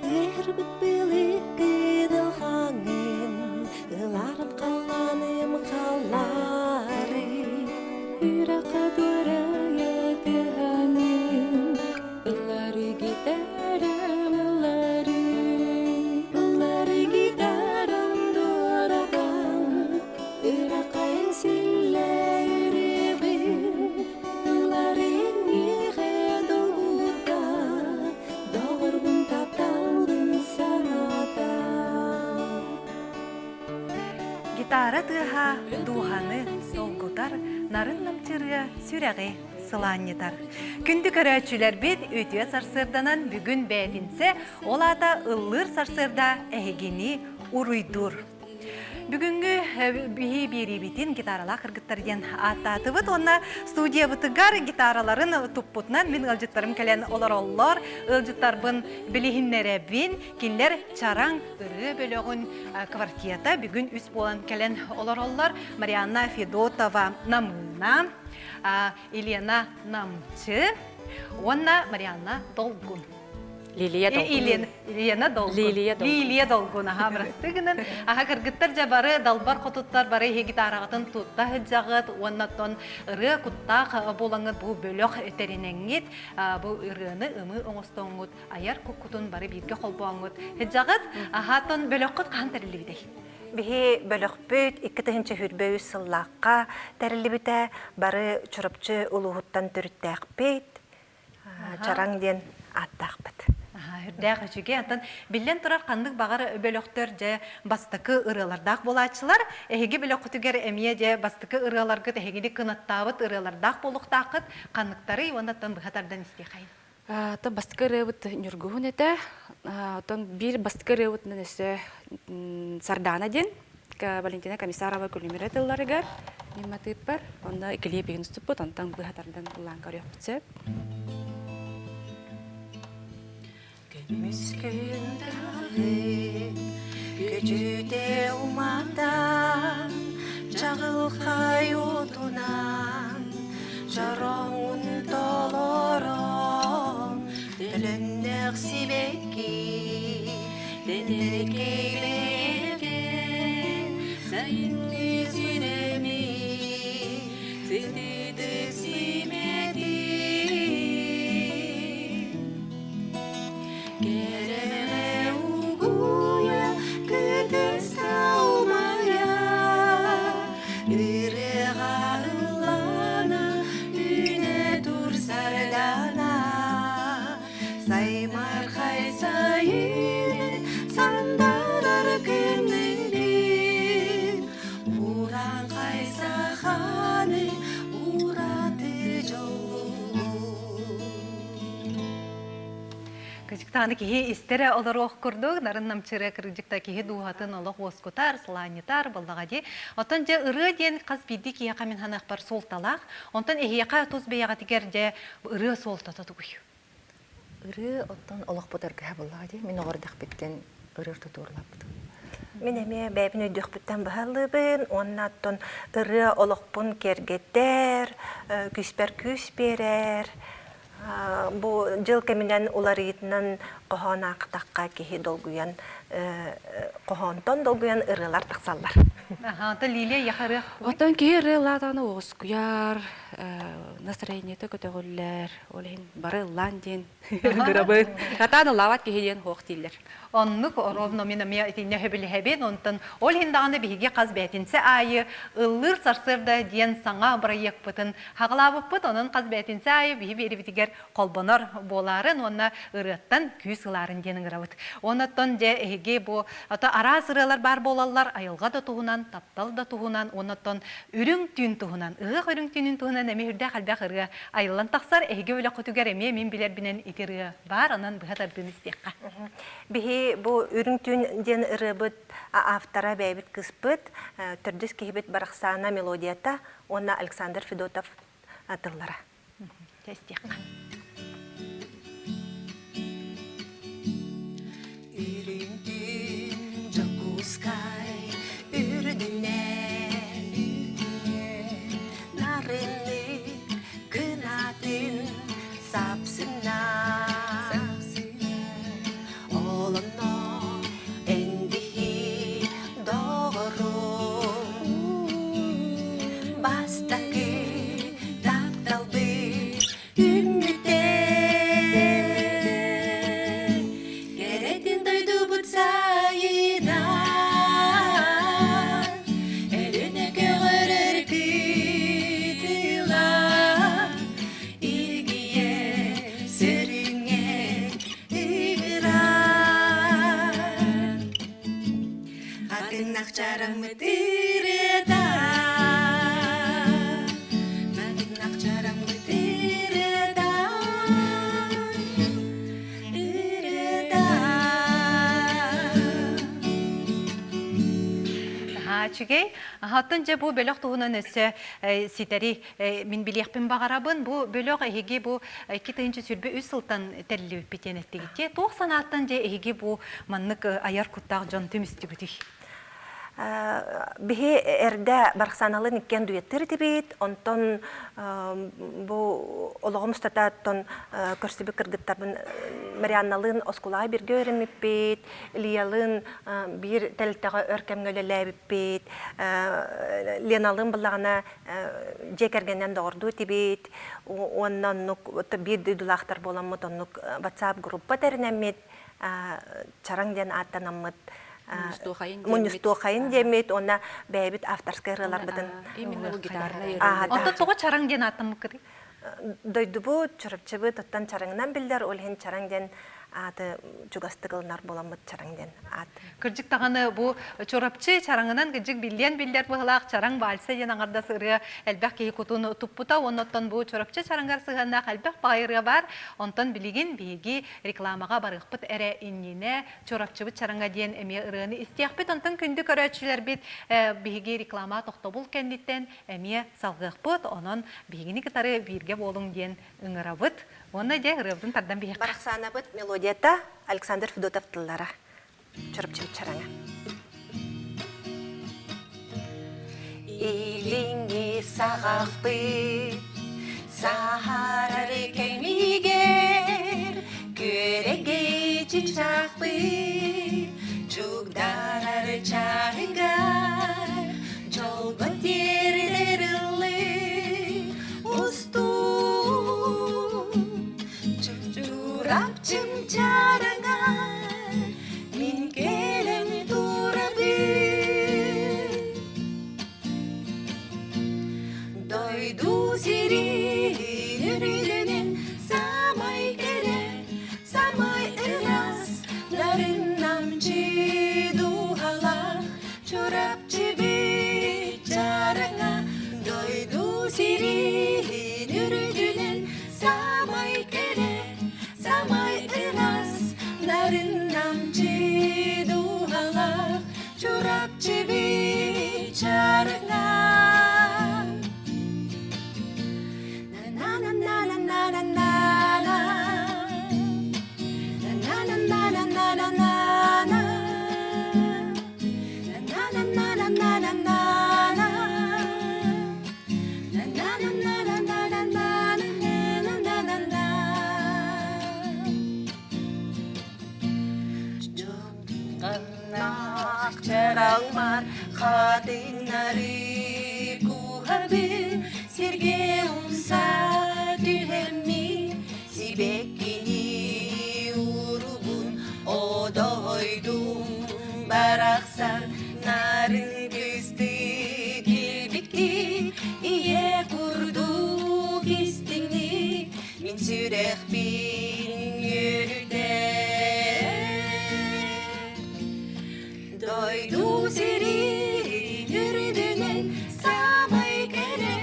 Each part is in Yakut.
Тыаһырбыт былыгы дылхаҥын, ыларын халлааным халлаары. Үрэххэ дуорайа тыаһаҥын, ыллары гитарам ыллары. Ыллары гитарам дуоратан, үрэххэ эҥсиллэрибин, ылларын миэхэ долгута, Доҕорбун тапталбын саната. Гитара тыаһа дууһаны долгутар, нарын намчырыа сүрэҕи сылаанньытар. Күндү көрөөччүлэрбит үтүө сарсыарданан бүгүн бээтинсэ, ол аата ыллыыр сарсыарда эһигини уруйдуур. Бүгүҥҥү биһи биэриибитин гитаралаах кыргыттар диэн ааттаатыбыт уонна студиябытыгар гитараларын туппутунан мин ыалдьыттарым кэлэн олороллор. Ыалдьыттарбын билиһиннэрэбин. Кинилэр Чараҥ ырыа бөлөҕүн квартета бүгүн үс буолан кэлэн олороллор. Марианна Федотова Намыына, Елена Намчы уонна Марианна Долгун. Лилия Долгун. Лена Долгун. Лилия Долгун. Лилия Долгун. Аха, бырастыы гынан. Аха, кыргыттар дьэ бары далбар хотуттар бары иһи гитараҕытын тутта сылдьаҕыт уонна оттон ырыа куттаах буолаҥҥыт бу бөлөх тэринэҥҥит бу ырыаны ымыы оҥостоҥҥут айар куккутун бары бииргэ холбооҥҥут сылдьаҕыт. Аха, оттон бөлөххүт хаһан тэриллибитэй? Биһи бөлөхпүт 2023 сыллаахха тэриллибитэ. Бары Чурапчы улууһуттан төрүттээхпит. Чараҥ диэн ааттаахпыт. Үрдээх үчүгэй. Онтон биллэн турар ханнык баҕар бөлөхтөр дьэ бастакы ырыалардаах буолааччылар. Эһиги бөлөххүтүгэр эмиэ дьэ бастакы ырыаларгыт эһигини кынаттаабыт ырыалардаах буолуохтааххыт. Ханныктарый уонна оттон быһа тардан истиэхэйин. Оттон бастакы ырыабыт Ньургуһун этэ. Оттон биир бастакы ырыабытынан өссө Сардаана диэн Валентина Комиссарова күлүмүрэ тылларыгар мин матыыппар. Онно килиэп иһин уступпут, онтон быһа тардан ыллаан көрүөхпүт сөп. Көмүс күн даҕы көчүтэ уматан, чаҕылхай уотунан чороҥун толорон, төлөннөх сибэкки тэнэркэй бэйэтин сайыҥҥы сүрэми сытыытык симэтин. Кэрэҕэ угуйа кытыста умайа, ырыаҕа ыллана үүнэ тур сардана. Саймархай сайын сандарар күннүгүн, урааҥхай саханы ураты дьоллуу. Кырдьыктааны киһи истэрэ олоруох курдук, нарын намчыры кырдьыкта киһи дууһатын олох уоскутар, сылаанньытар буоллаҕа дии. Оттон дьэ ырыа диэн хас биирдии киһиэхэ мин саныахпар суолталаах. Онтон эһиэхэ тус бэйэҕитигэр дьэ ырыа суолтата тугуй? Ырыа оттон олохпут аргыһа буоллаҕа дии. Мин оҕо эрдэхпиттэн ырыа тутуурлаппытым. Мин эмиэ бэйэбин өйдүөхпүттэн баһылыыбын уонна оттон ырыа олохпун киэргэтэр, күүспэр күүс биэрэр. Бу дьыл кэминэн уларыйыытынан хоһоон аахтахха киһи долгуйан, хоһоонтон долгуйан ырыалар тахсаллар. Аха, оттон Лилия яхарыах. Оттон киһи ырыалаатаҕына уоскуйар, настроениета көтөҕүллэр, ол иһин бары ыллаан диэн гырабын. Сатаан ыллаабат киһи диэн суох дииллэр. Оннук ровно мин эмиэ итиннэ сөбүлэһэбин. Онтон ол иһин даҕаны биһиги хас бээтинсэ аайы ыллыыр сарсыарда диэн саҥа бырайыакпытын хаҕалаабыппыт. Онон хас бээтинсэ аайы биһи биэрибитигэр холбонор буолаарын уонна ырыаттан күүс ылаарын диэн ыҥырабыт. Оннуттан дьэ эһиги бу ото араас ырыалар баар буолаллар айылҕа да туһунан, таптал да туһунан, оннуттан үрүҥ түүн туһунан, ыһыах үрүҥ түүнүн туһунан эмиэ үрдээх элбэх ырыа айыллан тахсар. Эһиги үлэххитигэр эмиэ мин билэрбинэн ити ырыа баар, онон быһа тардыыны истиэххэ. Биһи бу Үрүҥ түүн диэн ырыабыт автора бэйэбит кыыспыт, төрдүс киһибит Барахсаана мелодията уонна Александр Федотов тыллара. Истиэххэ. Үрүҥ түүн Дьокуускай үрдүнэн нарыннык кынатын сапсына. Олон. чараҥмыт ырыата Матыҥнах чараҥмыт ырыата Ырыата Наһаа үчүгэй. Оттон дьэ бу бөлөх туһунан өссө ситэри мин билиэхпин баҕарабын. Бу бөлөх эһиги бу 2023 сылтан тэриллибиппит диэн эттигит. Туох санааттан дьэ эһиги бу маннык айар куттаах дьон түмүстүгүтүй? Биһи эрдэ Бархсаналын иккиэн дуэттыыр этибит, онтон бу олоҕум устата көрсүбүт кыргыттарбын Марианналыын оскуолаҕа бииргэ үөрэммиппит, Ильялыын биир тэрилтэҕэ өр кэмҥэ үлэлээбиппит, Леналыын буллаҕына дьиэ кэргэнинэн доҕордуу этибит уонна оннук биир дойдулаахтар буоламмыт оннук WhatsApp группа тэринэммит Чараҥ диэн ааттанаммыт Мунньустуохайын диэммит уонна бэйэбит авторскай ырыаларбытын Онтон тоҕо Чараҥ диэн ааттаммыккытый? Дойдубут Чурапчыбыт оттон Чараҥынан биллэр, ол иһин Чараҥ диэн ааты чугастык ылынар буоламмыт Чараҥ диэн аат. Кырдьык даҕаны бу Чурапчы Чараҥынан кырдьык биллиэн биллэр быһылаах Чараҥ вальса диэн аҥардас ырыа элбэх киһи кутун туппута уонна оттон бу Чурапчы Чараҥар сыһыаннаах элбэх баҕайы ырыа баар. Онтон билигин биһиги рекламаҕа барыахпыт эрэ иннинэ Чурапчыбыт Чараҥа диэн эмиэ ырыаны истиэхпит. Онтон күндү көрөөччүлэрбит биһиги реклама тохтобул кэнниттэн эмиэ салҕыахпыт. Онон биһигини кытары бииргэ буолуҥ диэн ыҥырабыт. Уонна дьэ ырыабытын тардан биһиэхэ. Барахсаанабыт мелодията Александр Федотов тыллара. Чурапчыбыт Чараҥа. Илиҥҥи саҕахпыт саһарар кэмигэр күөрэгэй чычаахпыт чугдарар чаһыгар дьолго тиэрдэр ыллык устун Чурапчым чараҥар мин кэлэн турабын Дойду сирин үрдүнэн самай кэрэ, самай ыраас нарын намчы дууһалаах Чурапчы чараҥа дойду сирин үрдүнэн Самай кэрэ, самай ыраас, нарын намчы дууһалаах Чурапчы чараҥа. На-на-на-на-на-на-на-на. На-на-на-на-на-на-на. На-на-на-на-на-на-на. Чараҥмар хатыҥнары куһабын сиргэ умса түһэммин сибэккини урубун одойдум барахсан нарын кыстык килбиккин ийэ курдук истиҥник мин сүрэхпин үөрүтэр Дойду сирин үрдүнэн самай кэрэ,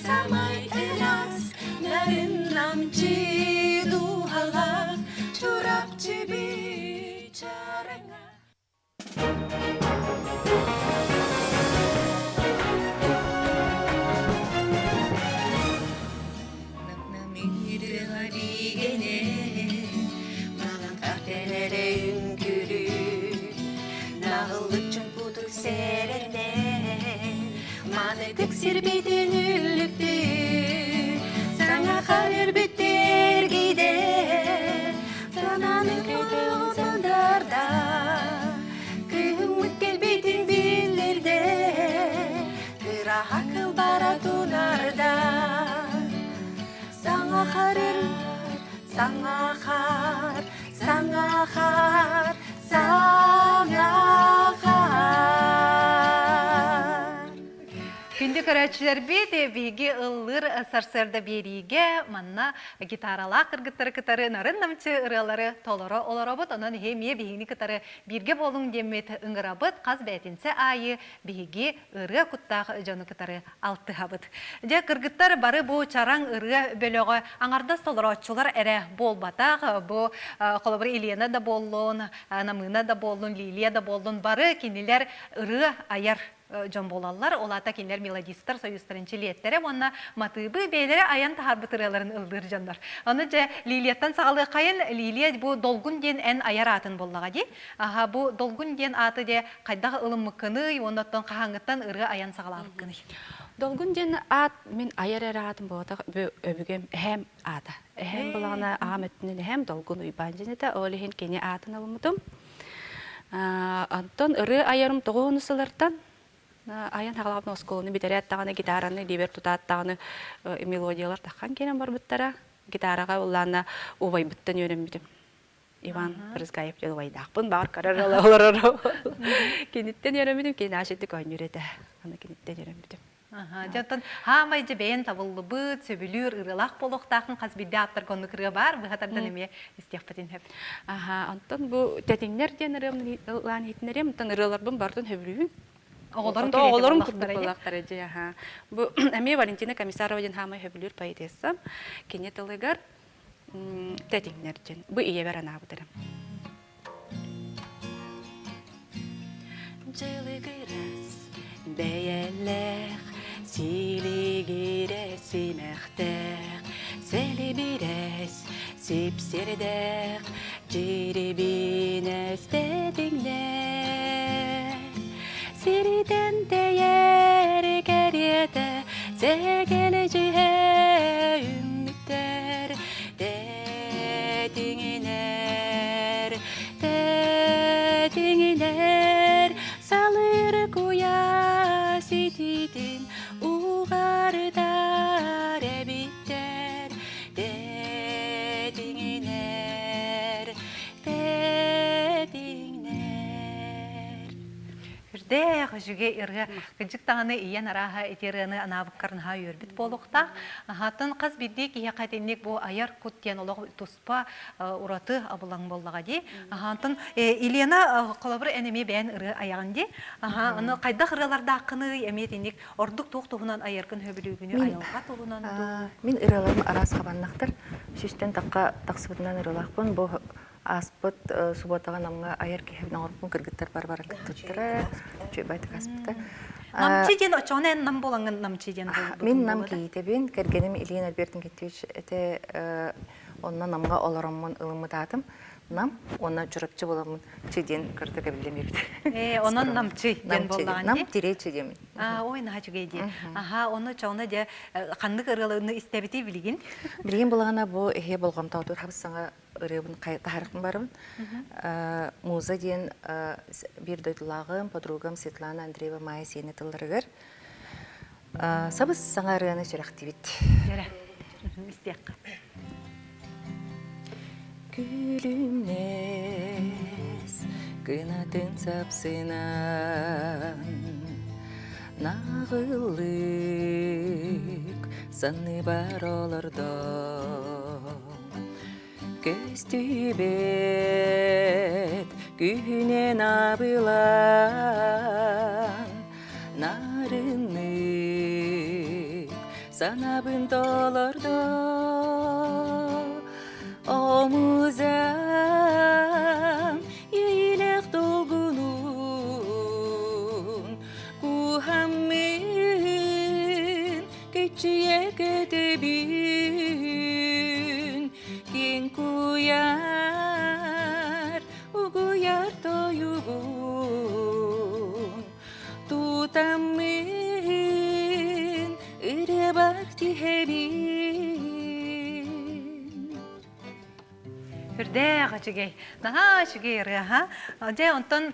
самай ыраас, нарын намчы дууһалаах Чурапчы чараҥа Манытык сирбитин үллүктүү, саҥа харырбыттер гиде, санааны көтөҕөн сандарда, Кыһыммыт кэлбитин биллэрдэ, кыраһа кылбара тунарда. Саҥа харыр, саҥа хаар, саҥа хаар, саҥа хаар. Күндү. көрөөччүлэрбит биһиги ыллыыр сарсыарда биэриигэ манна гитаралаах кыргыттары кытары нарын-намчы ырыалары толоро олоробут. Онон эһи эмиэ биһигини кытары бииргэ буолуҥ диэммит ыҥырабыт. Хас бээтинсэ аайы биһиги ырыа куттаах дьону кытары алтыһабыт. Дьэ, кыргыттар бары бу чараҥ ырыа бөлөҕө аҥардас толорооччулар эрэ буолбатах. Бу холобур Елена да буоллун, Намыына да буоллун, Лилия да буоллун бары кинилэр ырыа айар дьон буолаллар. Ол аата кинилэр мелодистар союзтарын чилиэттэрэ уонна матыыбы бэйэлэрэ айан таһаарбыт ырыаларын ыллыыр дьоннор. Ону дьэ Лилияттан саҕалыаххайын, Лилия бу Долгун диэн эн айар аатын буоллаҕа дии. Аха, бу Долгун диэн ааты дьэ хайдах ылыммыккыный уонна оттон хаһааҥҥыттан ырыа айан саҕалаабыккыный? Долгун диэн аат мин айар эрэ аатым буолбатах, өбүгэм эһээм аата. Эһээм булаҕына аҕам өттүнэн эһээм Долгун Уйбаан диэн этэ, ол иһин кини аатын ылыммытым. Онтон ырыа айарым тоҕуһун сыллартан айан хаҕалаабытым оскуоланы бүтэрээт даҕаны гитараны илиибэр тутаат даҕаны мелодиялар таххан киирэн барбыттара. Гитараҕа ыллаана убайбыттан үөрэммитим. Иван Брызгаев диэн убайдаахпын баҕар көрөр олорор. Киниттэн үөрэммитим, кини аашитик оонньуур этэ. Аны киниттэн үөрэммитим. Дьэ, оттон хаамай дьэ бэйэн табыллыбыт, сөбүлүүр ырыалаах буолуохтаахын хас биирдии ааптарга оннук ырыа баар, быһа тардан эмиэ истиэхпитин сөп. Аха, онтон бу тэтиҥнэр диэн ырыам ылаан иһитиннэриэм, онтон ырыаларбын барытын сөбүлүүбүн. Оҕолорум Оҕолорум курдук буоллахтара дии, аха. Бу эмиэ Валентина Комиссарова диэн хаамай сөбүлүүр поэтесса. Кини тылыгар тэтиҥнэр диэн. Бу ийэбэр анаабыт эрэ. Дьылыгырас бэйэлээх, силигирэ симэхтээх, сэлибирэс сипсирдээх, дьирибинэс тэтиҥнээх. Сиритэн тэйэр кэриэтэ, сэгэлдьиһэ үммүттэр, Тэтиҥинэр, тэтиҥинэр, салыыр куйаас итиитин уҕарытар эбиттэр. Тэтиҥинэр, тэтиҥнэр. Үрдээх үчүгэй ырыа. Кырдьык даҕаны ийэн арааһа ити ырыаны анаабыккар наһаа үөрбүт буолуохтаах. Аһаатын хас биирдии киһиэхэ итинник бу айар кут диэн олох туспа ураты абылаҥ буоллаҕа дии. Аһаантан Елена холобур эн эмиэ бэйэн ырыа айаҕын дии. Аһа, аны хайдах ырыалардааххыный эмиэ итинник ордук туох туһунан айаргын сөбүлүүгүнүй айылҕа туһунан дуу? Мин ырыаларым араас хабаннахтар. Сүүстэн тахха тахсыбытынан ырыалаахпын. Бу Ааспыт субуотаҕа Намҥа айар киһибин оҥорбуппун кыргыттар бар-бара кыттыбыттара, үчүгэй аспыта. Намчы диэн оччоҕуна эн нам буолаҥҥын намчы диэн Мин нам кийиитэбин, кэргэним Ильин Альберт Никитич этэ онно Намҥа олороммун ылыммыт аатым. Нам уонна Чурапчы буоламмын чы диэн кырдык эбиллэн биэрбит. Ээ, онон намчы диэн буоллаҕын Нам тиречи диэмин. Аа, ой, наһаа үчүгэй дии. Аха, ону чоҕуна дьэ ханнык ырыаларыны истэбитий билигин? Билигин булаҕына бу эһиэ болҕомтоотуур хабыс саҥа ырыабын таһаарыахпын барабын. Муза диэн биир дойдулааҕым, подругам Светлана Андреева Майя сиэнэ тылларыгар сабыс саҥа ырыаны сүрэхтиибит. Дьэрэ, истиэххэ. Күлүмнэс кынатын сапсынан наҕыллык санныбар олордо Көстүбэт күһүнэн абылаан нарыннык санабын толордо Омузам иилэх долгунун куһаммын Көччүйэ көтөбүн, киэҥ куйаар, угуйар тойугун, тутаммын ырыабар түһэбин. Үрдээх үчүгэй, наһаа үчүгэй ырыа, Дьэ, онтон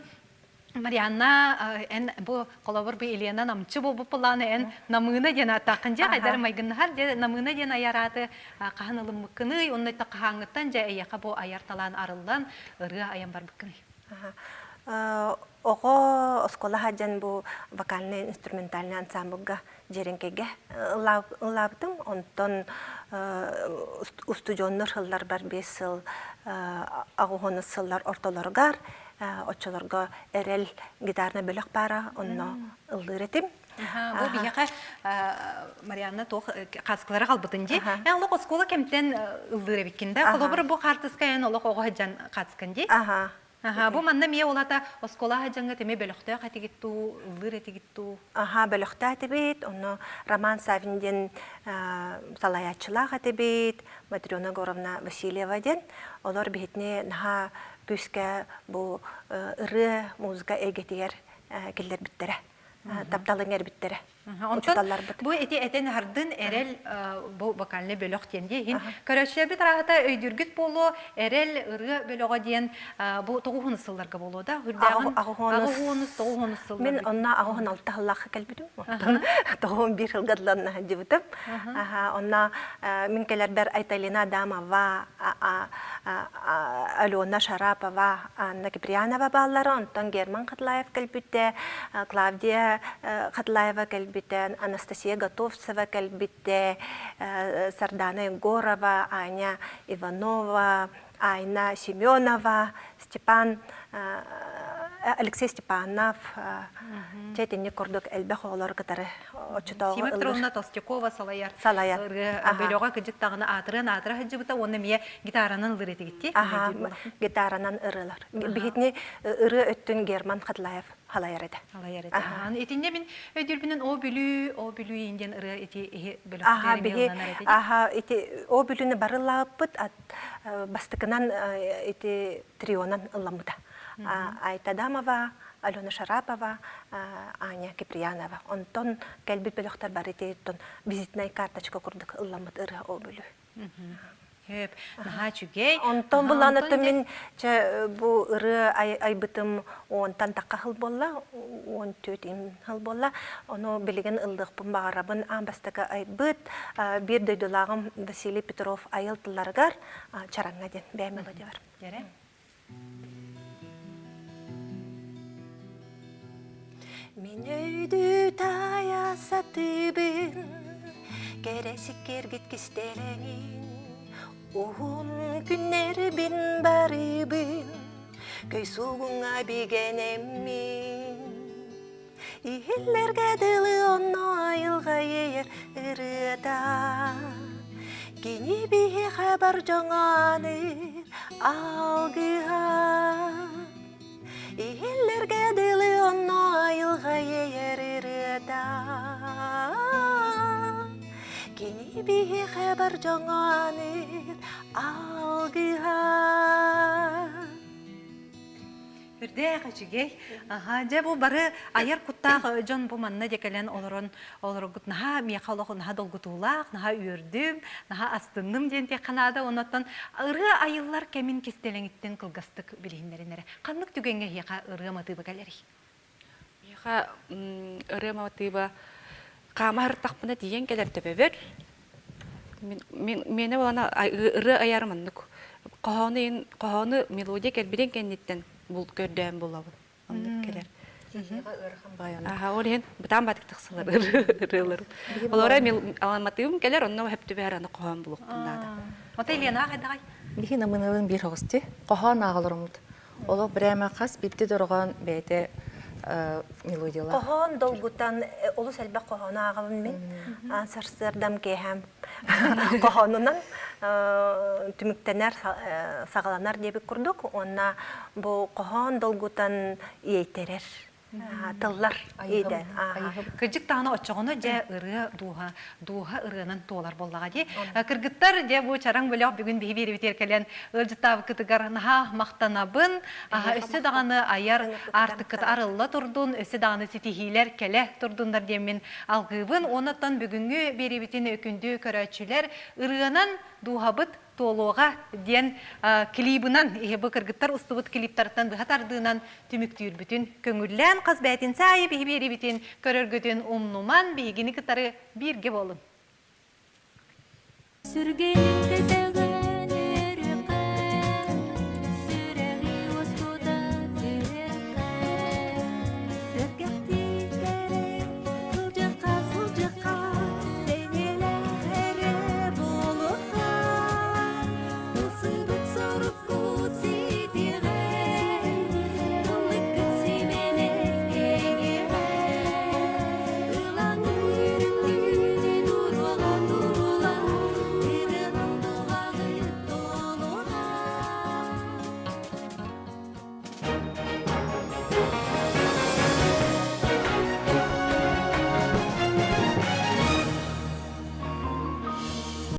Марианна, эн бу холобур бу Елена намчы буолбут былааны эн Намыына диэн ааттааххын дьэ хайдар майгыннаһар дьэ Намыына диэн айар ааты хаһан ылыммыккыный уонна хаһааҥҥыттан дьэ эйиэхэ бу айар талаан арыллан ырыа айан барбыккыный? Оҕо оскуола сылдьан бу вокальнай инструментальнай ансамблга Дьиэрэҥкэйгэ ыллаабытым. Онтон устудьуоннар сылларбар 5 сыл аҕыс сыллар ортолоругар оччолорго Эрэл гитарнай бөлөх баара, онно ыллыыр этим. Бу биһиэхэ Марианна туох хаскылары халбытын дии. Эн олох оскуола кэмтэн ыллыыр эбиккин да. Холобур бу хаартыска эн олох оҕо сылдьан хаацкын дии. Аха, бу манна эмиэ улата оскуола сылдьаҥҥа тими бөлөхтөөх этигит дуу, ыллыыр этигит дуу? Аха, бөлөхтөөх этибит. Онно Роман Савин диэн салайааччылаах этибит, Матрена Егоровна Васильева диэн. Олор биһитини наһаа күүскэ бу ырыа, музыка эйгэтигэр киллэрбиттэрэ. Тапталын эрбиттэрэ. Онтон бу ити этэн хардын эрэл бу вокальный бөлөх диэн диэһин көрөөччүлэрбит арааһата өйдүүргүт буолуо эрэл ырыа бөлөҕө диэн бу тоҕуһунус сылларга буолуо да үрдээҕин аҕыһуонус тоҕуһунус сыллар мин онно аҕыһын алта сыллаахха кэлбитим оттон тоҕуһун биир сылга дыланна сылдьыбытым онно мин кэлэрбэр Айталина Адамова Алена Шарапова Анна Киприянова бааллара онтон Герман Хатлаев кэлбитэ Клавдия Хатлаева кэлбитэ, Анастасия Готовцева кэлбитэ, Сардана Егорова, Аня Иванова, Айна Семенова, Степан Алексей Степанов, чэ итинник курдук элбэх оҕолор кытары оччотооҕу Сима Петровна Толстякова салайар салайар бөлөҕө кыдьык даҕаны аатырыан аатыра сылдьыбыта уонна эмиэ гитаранан ылыр этигитти гитаранан ырыалар биһитини ырыа өттүн Герман Хатлаев халайар этэ. Халайар этэ. Ахан итинне мин өйдүүрбүнэн О Бүлүү, О Бүлүү индиэн ырыа ити иһи бөлөхтөр биһи аха ити О Бүлүүнү барыллаабыппыт бастакынан ити трионан ылламмыта. Айта Адамова, Алена Шарапова, Аня Киприянова. Онтон кэлбит бөлөхтөр бары ити визитная карточка курдук ылламмыт ырыа О Бүлүү. Хөп, наһаа үчүгэй. Онтон булан ото мин чэ бу ырыа айбытым уонтан тахха хыл буолла, 14 им хыл буолла. Ону билигин ыллыахпын баҕарабын. Аан бастакы айбыт биир дойдулааҕым Василий Петров айыл тылларыгар Чараҥҥа диэн бэйэ мелодия бар. Дьэрэ. Мин өйдүү таайа сатыыбын, кэрэ сиккиргит кистэлэҥин, уһун күннэрбин барыбын, көй сугуҥҥа бигэнэммин. Иһиллэргэ дылы онно айылҕа иэйэр ырыата. Кини биһиэхэ бар дьоҥо аныыр алгыһа. Иһиллэргэ дылы онно айылҕа иэйэр ырыата. Кини биһиэхэ бар дьоҥо аныыр алгыһа. Үрдээх үчүгэй. Аха, дьэ бу бары айар куттаах дьон бу манна дьэ кэлэн олорон олороргут наһаа миэхэ олох наһаа долгутуулаах, наһаа үөрдүм, наһаа астынным диэн тиэххэ наада. Оннуттан ырыа айыллар кэмин кистэлэҥиттэн кылгастык билиһиннэрин эрэ. Ханнык түгэҥҥэ эһиэхэ ырыа матыыба кэлэрий? Миэхэ ырыа матыыба хаама сырыттахпына тиийэн кэлэр төбөбөр. Мин миэнэ буолана ырыа айарым оннук. Хоһоону иһин хоһоону мелодия кэлбитин кэнниттэн бул көрдөөн булабын. Оннук кэлэр. Киһиэхэ ыарахан баай оннук. Аха, ол иһин бытаан баатык тахсалар ырыаларым. Олора матыыбым кэлэр, онно хөп түбэһэр аны хоһоон булуохпун наада. Ота Елена хайдаҕай? Биһи намыналын биир хоҕусти. Хоһоон ааҕаларыммыт. Олох брэма хас битти дорҕоон бэйэтэ мелодиялаах. Хоһоон долгутан олус элбэх хоһоону ааҕабын мин. Сарсыардам киэһэм хоһоонунан түмүктэнэр, саҕаланар диэбит курдук. Уонна бу хоһоон долгутан иэйтэрэр тыллар иитэ. Кырдьык даҕаны оччоҕуна дьэ ырыа дууһа дууһа ырыанан туолар буоллаҕа дии. Кыргыттар дьэ бу чараҥ бөлөх бүгүн биһи биэрибитигэр кэлэн ыалдьыттаабыккытыгар наһаа махтанабын. Өссө даҕаны айар аартыккыт арылла турдун, өссө даҕаны ситиһиилэр кэлэ турдуннар диэммин алгыыбын. Оннуттан бүгүҥҥү биэриибитин күндү көрөөччүлэр ырыанан дууһабыт туолуоҕа диэн клибынан бу кыргыттар устубут клиптарыттан быһа тардыынан түмүктүүрбүтүн көҥүллээн хас бээтинсэ аайы биһи биэриибитин көрөргүтүн умнуман биһигини кытары бииргэ буолун. Сүргэнин